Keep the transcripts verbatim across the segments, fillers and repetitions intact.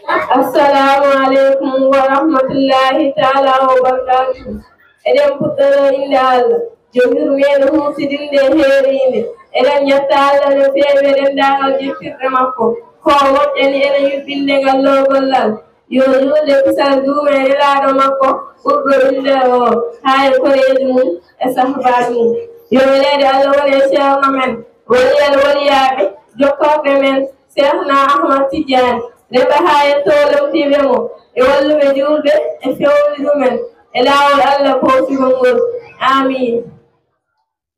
Assalamu aleykum wa rahmatullahi taala wa barakatuh. Eɗen puɗɗoro innde Allah, jom yurmeende huusidinde e heeriinde. Eɗen ñetta Allah no feewi e denndaangal jottirɗe makko. Ko o moƴƴani en yuɓɓinde ngal lowgollal. Yo juulde kisal duume e nelaaɗo makko ɓurɗo innde o, haa e koreeji mum e sahbaaji mum. Yo weleede Allah won e ceerno men, waliyal waliyaaɓe, jokkorɗe men, Seehna Ahmad Tijjaani, rewɓe haa e towlomtiiɓe mo, e walluɓe juulɓe, e fewndo ɗumen, e laawol Allah poosugol ngol. Aamiin.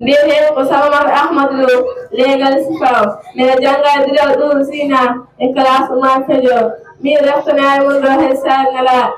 Mbiyetee ko Salmat Ahmad Lo, leegal Sifaaw. Mbeɗa jannga e Dural Ɗuuru Sina e classe Oumar Kadior. Min reftanaayi mon ɗo hay saare nelaaɗo.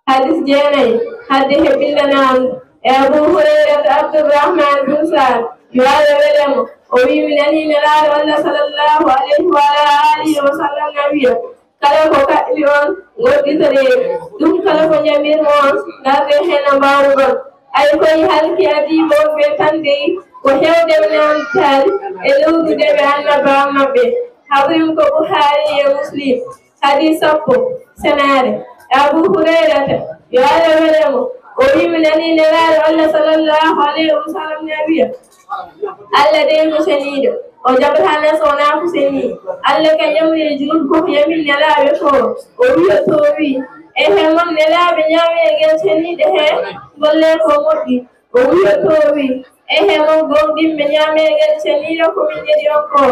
Hadis jeenayi, hadde he binndanaandu. E Abu Hurayrata Abdurrahman bin Saad, yo Allah wele mo, o wii, mi nanii Nelaaɗo Allah sallallahu alayhi wa ala alihi wa sallam na wiya, kala ko kaɗmi on, ngoɗɗitoɗee ɗum, kala ko njamirmi on, ngarde heen no mbaawruɗon. Ay koy halki adiiɓe on ɓe tan dey, ko heewde ɓe naamtaali e lowrude ɓe annabaaɓe maɓɓe. Habri ko Buhaari e Muslim. Hadis sappo, senaare. Abu Hurayrata, yo Allah wele mo, o wii, mi nanii Nelaaɗo Allah sallallahu alayhi wa sallam na wiya, Allah dey ko seniiɗo, o jaɓataa nees wonaa ko seniiɗo. Allah ka yamri e juulɗo ko ko yamiri Nelaaɓe ko, o wiya to wii, ehe mon Nelaaɓe ñaameegel seniiɗe he, golle ko moƴƴi. O wiya to wii, ehe mon gooŋɗinɓe ñaameegel seniiɗo ko min njeɗi on ko.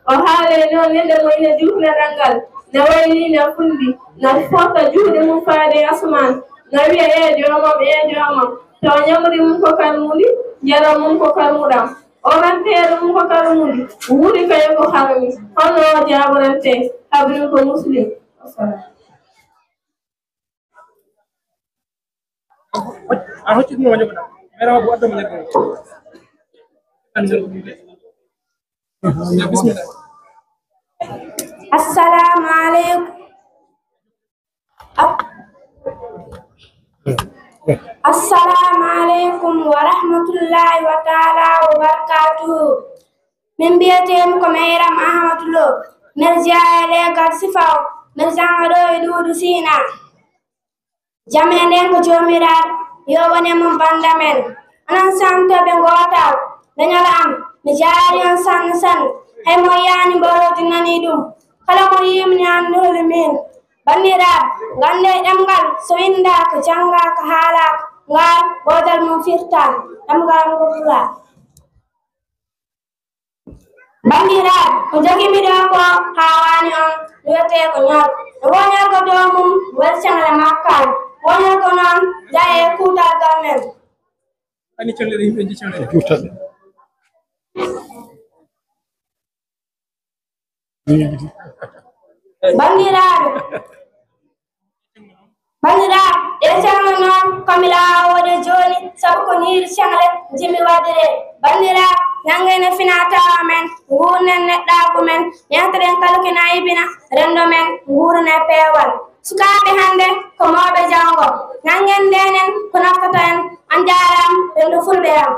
O haalay noon ne nde mo ina juutna ɗanngal, na waylii, na funndi, na forta juuɗe mum faade e asamaan, na wiya, ee joomam, ee joomam, tawa ñamri mum ko karmundi, njaram mum ko karmuɗam, ɓoranteeri mum ko karmundi, wuuri kay ko harmi, hono o jaaborantee? Habri ko Muslim. Wassalam. A hoccitno wonde ko ɗa. Mera o addo mo nder. Bismillah. Assalamu aleykum. Assalamu aleykum wa rahmatullahi wa taala wa barakatuhu. Min mbiyeteemi ko Meyram Ahmadu Lo. Mbeɗa jeyaa e leegal Sifaw. Mbeɗa jannga ɗo e Duudu Siina. Jam e nden ko Joomiraaɗo, yo won e mon bannda men. Onon santooɓe ngootal, leñol am, mi jaari on sanne sanne. Hay mo yiyaani mbooloo dinnanii ɗum. Kala mo yiimi ne anndori min. Banndiraaɓe, nganndee ɗemngal so winndaaka, janngaaka, haalaaka, ngaal boodal mum firtaani. Ɗemngal am ko Pulaar. Banndiraaɓe, ko njogimi ɗo ko haawaani on, wiyetee ko ñool. E woñorgo dow mum, welcangale makkaani. Woñorgo noon, jaye kuutargal men. Ani cellere yimɓe ndi cellere. Juutal. Banndiraaɓe, Banndiraaɓe, ɗee calma noon ko mi laawooɗe jooni, sabu ko niiri caŋle njimi waɗde. Banndiraaɓe, nanngen e finaa-tawaa men, nguurnen neɗɗaagu men, yahtoɗen kala ko ina aybina renndo men, nguuren e peewal. Sukaaɓe hannde ko mawɓe janngo, nanngen ndeenen ko naftata en. On njaaraama, renndo fulɓe am.